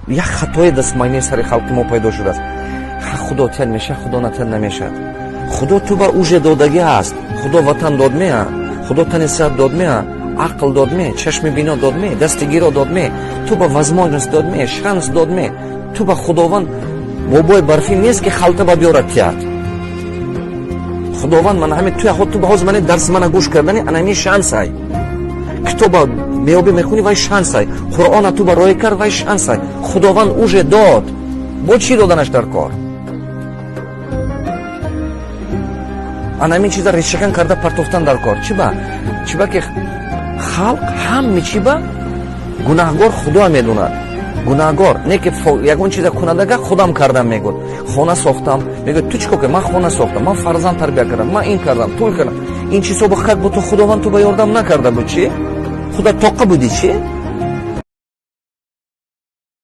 Як хатои дастмайнаи сари халқи мо пайдо шудааст. Худо тият мешавад, Худо натият намешавад. Худо ту ба уже додагӣ аст. Худо ватан дод меа, Худо тани сиҳат дод меа, ақл дод ме, чашми бино дод ме, дасти гиро дод ме, ту ба возможность дод ме, шанс дод ме. Ту ба Худованд бобои барфӣ нест, ки халта ба биёрад тият. Худованд мана ҳамин ту, ту ба ҳозир мани дарси мана гӯш кардани, ана ҳамин шансай. Китоба меёбӣ, мехунӣ, вай шансай. Қуръона ту ба роҳӣ кард, вай шансай. Худованд уже дод, бо чӣ доданаш дар кор? Ана ҳамин чиза решакан карда партофтан дар кор. Чӣ ба? Чӣ ба ки халқ ҳаме чӣ ба гунаҳгор Худо медонад, гунаҳгор не ки ягон чиза кунадага худам кардам мегӯд. Хона сохтам мегӯяд. Ту чӣ кор кардӣ? Ман хона сохтам, ман фарзанд тарбия кардам, ман ин кардам, тӯй кардам. Ин чизҳо ба как будто Худованд ту ба ёрдам накарда буд. Чӣ, худа тоқа будӣ, чӣ?